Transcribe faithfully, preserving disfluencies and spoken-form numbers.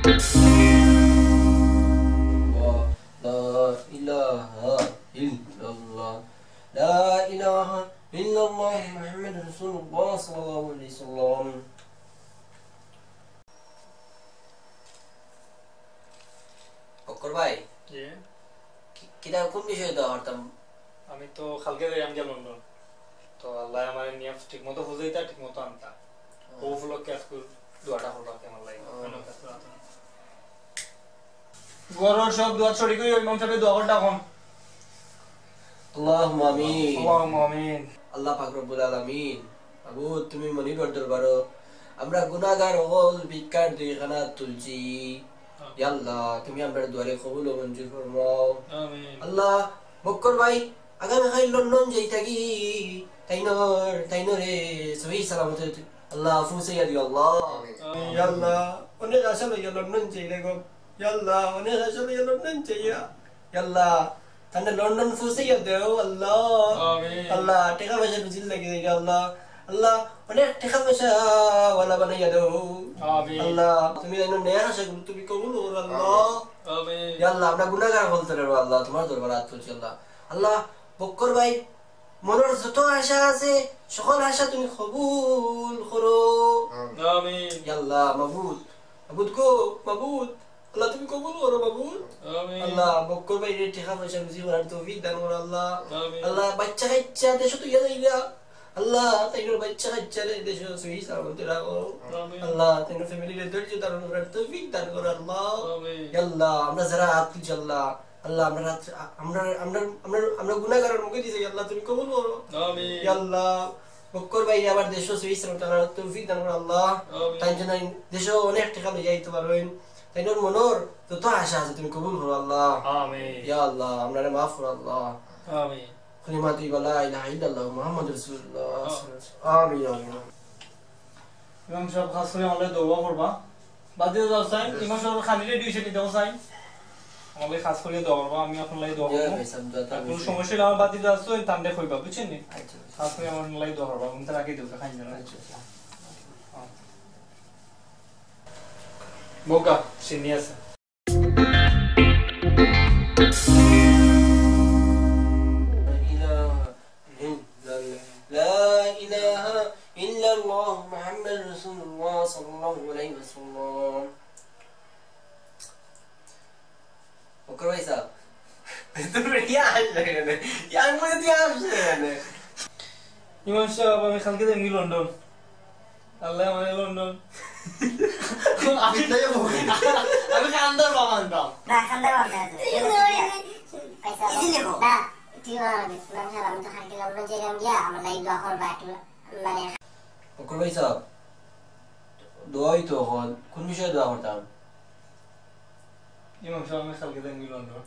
لا إله إلا الله. لا إله إلا الله محمد رسول الله صلى الله عليه وسلم. বক্কর ভাই, জি। কি-, কিতা কোন বিষয়ে দোয়া করতাম? আমি তো কালকে যাইরাম গিয়া লন্ডন। তো আল্লায় আমারে নিয়া ঠিক মতো ফুজাইতা, ঠিক মতো আনতা। ও। ও উপলক্ষে আজকে দোয়াটা করবা কেমন লাগে? ও। ঘরর সব দোয়া শরিক অই ইমাম সাবে দোয়া করতা অখন। আল্লাহুম্মা আমিন। আল্লাহুম্মা আমিন। আল্লাহ পাক রব্বুল আলামিন, মাবুদ, তুমি মনিবর দরবারো আমরা গুনাহগার অকল ভিক্ষার দুইখান আত তুলছি। ইয়া আল্লাহ, তুমি আমরার দোয়ারে কবুল ও মঞ্জুর ফরমাও। আমিন। আল্লাহ, বক্কর ভাই আগামীকাইল লন্ডন যাইতা গি, তাইনর, তাইনরে সহি সালামতে আল্লাহ ফুসাইয়া দিও আল্লাহ। আমিন। ইয়া আল্লাহ, অনেক আশা লইয়া লন্ডন যাইরা গো। ইয়া আল্লাহ, অনেক আশা লইয়া লন্ডন যাইরা। ইয়া আল্লাহ, তানরে লন্ডন ফুসাইয়া দেও আল্লাহ। আমিন। আল্লাহ, টেকা পয়সা রুজির লাগি যাইরা আল্লাহ। আল্লাহ, অনেক টেকা পয়সা ওয়ালা বানাইয়া দেও। আমিন। আল্লাহ, তুমি যেন নেয়ার আশাগুলো তুমি কবুল করো আল্লাহ। আমিন। ইয়া আল্লাহ, আমরা গুনাহগার অকলতরে আল্লাহ, তুমার দরবারো আত তুলছি আল্লাহ। আল্লাহ, বক্কর ভাই মনর যত আশা আছে, সকল আশা তুমি কবুল করো। আমিন। ইয়া আল্লাহ, মাবুদ, মাবুদ গো, মাবুদ, আল্লাহ তুমি কবুল করো মাবুদ। আমিন। আল্লাহ, বক্কর ভাইরে টেকা পয়সা রুজি করার তৌফিক দান করো আল্লাহ। আমিন। আল্লাহ, বাইচ্চা কাইচ্চা দেশো থইয়া যাইরা। আল্লাহ, তাইনর বাইচ্চা কাইচ্চারে দেশো সহি সালামতে রাখো। আমিন। আল্লাহ, তাইনর ফ্যামিলিরে ধৈর্য ধারণ করার তৌফিক দান করো আল্লাহ। আমিন। ইয়া আল্লাহ, আমরা যারা আত তুলছি আল্লাহ, আল্লাহ, আমরা রাত, আমরা, আমরা, আমরা, আমরা গুনাহগারর মুখে দিছি, আল্লাহ, তুমি কবুল করো। আমিন। ইয়া আল্লাহ, বক্কর ভাইরে আবার দেশো সহি সালামতে আনার তৌফিক দান করো আল্লাহ। আমিন। তাইন যেন দেশো অনেক টেকা লইয়া আইতে পারইন। তাইনর মনর যত আশা আছে তুমি কবুল করো আল্লাহ। আমিন। ইয়া আল্লাহ, আমরারে মাফ করো আল্লাহ। আমিন। কালিমা তৈয়বা লা ইলাহা ইল্লাল্লাহ মুহাম্মাদুর রাসূলুল্লাহ। আমিন। আমিন, আমিন। ইমাম সাব, খাস করি আমার লাগি দোয়া করবা। বাদ দিয়া যাও চাই, ইমাম সাব খালি রেডি অইছে নি, দেও চাই। আমার লাগি খাস করি দোয়া করবা, আমি আপনার লাগি দোয়া করবো। আর কোনো সমস্যা অইলে আমার বাদ দিয়া যাও চাই, তানরে কইবা, বুঝছইন নি? আচ্ছা। খাস করি আমার লাগি দোয়া করবা, আমি তো রাখি দেবো, খাই না। আচ্ছা, আচ্ছা। হ্যাঁ। বউকা, চিনি আছে। لا إله إلا الله. لا إله إلا الله محمد رسول الله صلى الله عليه وسلم. বক্কর ভাই সাব, তুমি ইয়া আসলে কেনে? ইয়া আমি বলে তুই আসলে কেনে? ইমাম সাব, আমি কালকে যাইমু লন্ডন। আল্লাহ, আমারে লন্ডন। আমি, আমি কান্দর বাবা আনতাম। না, কান্দর বাবা না। পয়সা না, তুই আমার, আমি তো কালকে লন্ডন যাইরাম গিয়া, আমার লাগি দোয়া করবা একটু, মানে। বক্কর ভাই সাব, দোয়া অইতো অখন, কোন বিষয়ে দোয়া করতাম? ইমাম সাব, আমি কালকে যাইমু লন্ডন।